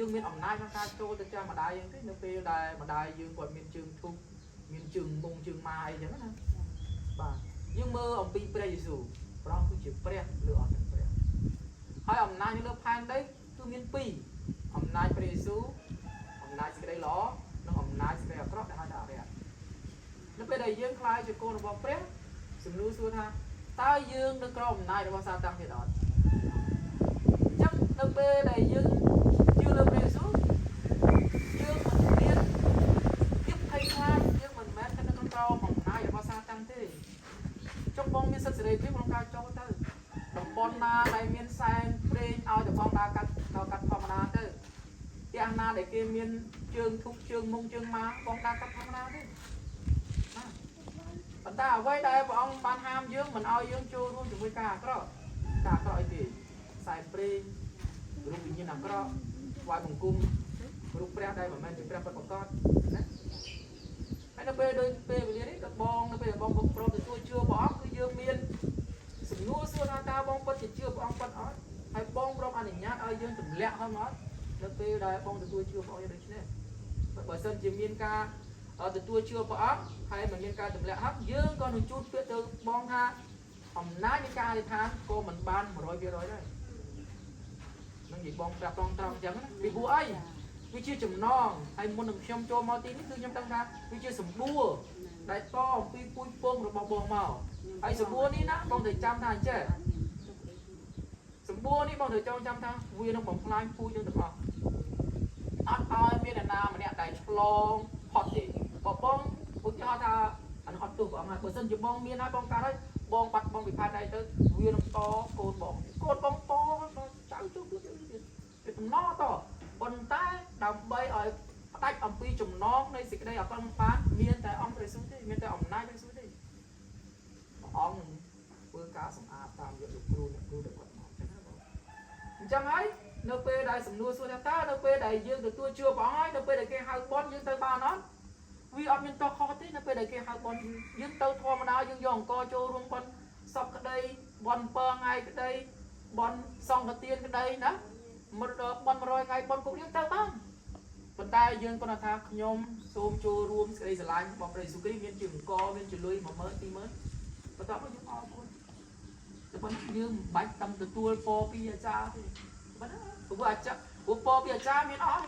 យើងមានអំណាចក្នុងការចូលទៅចាំម្ដាយយើងទេនៅពេលដែលម្ដាយយើងគាត់មានជើងធូបមានជើងមុងជើងម៉ាអីចឹងណាបាទយើងមើលអំពីព្រះយេស៊ូវព្រះអង្គគឺជាព្រះលើអស់ទាំងព្រះហើយអំណាចនៅលើផែនដីគឺមានពីរអំណាចព្រះយេស៊ូវអំណាចសេចក្តីល្អនិងអំណាចសេចក្តីអាក្រក់ដែលហៅថាអរិយនៅពេលដែលយើងក្លាយជាកូនរបស់ព្រះសំណួរសួរថាតើយើងនៅក្រោមអំណាចរបស់សាតាំងទៀតអត់អញ្ចឹងនៅពេលដែលយើងជឿលើព្រះយេស៊ូវយើងមិនមានភាពភ័យខ្លាចយើងមិនមែនស្ថិតនៅក្នុងក្រោមអំណាចរបស់សាតាំងទេចុងបងមានសិទ្ធិសេរីភាពក្នុងការចូលទៅតំបន់ណាដែលមានសែនព្រេងឲ្យតែបងដើរកាត់ដល់កាត់ធម្មតាទៅផ្ទះណាដែលគេមានជើងធុកជើងមុងជើងម៉ាបងដើរកាត់ធម្មតាទេណាប៉ុន្តែអ្វីដែលព្រះអង្គបានហាមយើងមិនឲ្យយើងចូលរួមជាមួយការអាក្រក់ការអាក្រក់អីគេសែនព្រេងរូបវិញ្ញាណអាក្រក់ថ្វាយបង្គំរូបព្រះដែលមិនមែនជាព្រះពិតប្រាកដណាហើយនៅពេលដូចពេលវេលានេះក៏បងនៅពេលដែលបងព្រមទទួលជឿព្រះអង្គគឺយើងមានសំណួរសួរថាតើបងពិតជាជឿព្រះអង្គពិតអត់ហើយបងព្រមអនុញ្ញាតឲ្យយើងទម្លាក់ហើយមកនៅពេលដែលបងទទួលជឿព្រះអង្គយ៉ាងដូចនេះបើសិនជាមានការទទួលជឿព្រះអង្គហើយមិនមានការទម្លាក់ហើយយើងក៏នឹងជូតពាក្យទៅបងថាអំណាចនៃការអធិដ្ឋានក៏មិនបាន100%ដែរនឹងនិយាយបងប្រាប់ត្រង់ត្រង់អញ្ចឹងណាពីព្រោះអីវាជាចំណងហើយមុននឹងខ្ញុំចូលមកទីនេះគឺខ្ញុំដឹងថាវាជាសម្បួរដែលតអំពីពូជពងរបស់បងមកហើយសម្បួរនេះណាបងត្រូវចាំថាអញ្ចេះសម្បួរនេះបងត្រូវចងចាំថាវានឹងបំផ្លាញពូជយើងទាំងអស់អត់ឲ្យមានអ្នកណាម្នាក់ដែលឆ្លងផុតទេបើបងឧទាហរណ៍ថាអានោះអត់ទោសព្រះអង្គហើយបើសិនជាបងមានហើយបងកើតហើយបងបាត់បងពិផាតដែរទៅវានឹងតកូនបងកូនបងតដល់ចៅចូលទៀតទៀតវាតំណតប៉ុន្តែដើម្បីឲ្យផ្ដាច់អំពីចំណងនៃសេចក្តីអាក្រក់បានមានតែអង្គព្រះយេស៊ូវទេមានតែអំណាចព្រះយេស៊ូវទេព្រះអង្គនឹងធ្វើការសម្អាតតាមរយៈលោកគ្រូអ្នកគ្រូដែលគាត់មកអញ្ចឹងណាបងអញ្ចឹងហើយនៅពេលដែលសំណួរសួរថាតើនៅពេលដែលយើងទទួលជឿព្រះអង្គហើយនៅពេលដែលគេហៅបន់យើងទៅបានអត់វាអត់មានតោះខុសទេនៅពេលដែលគេហៅបន់យើងទៅធម្មតាយើងយកអង្គចូលរួមបន់សពក្តីបន់7ថ្ងៃក្តីបន់សង្ឃទានក្តីណាបន់100ថ្ងៃបន់គុកយើងទៅបានប៉ុន្តែយើងគាត់ថាខ្ញុំសូមចូលរួមសេចក្តីស្រឡាញ់របស់ព្រះយេស៊ូវគ្រីស្ទមានជាអង្គមានជាលុយ10000 20000បន្ទាប់មកយើងអរគុណតែប៉ុណ្ណឹងយើងមិនបាច់តាមទទួលពរពីអាចារ្យទេប៉ុណ្ណាព្រោះអាចារ្យព្រោះពរពីអាចារ្យមានអស់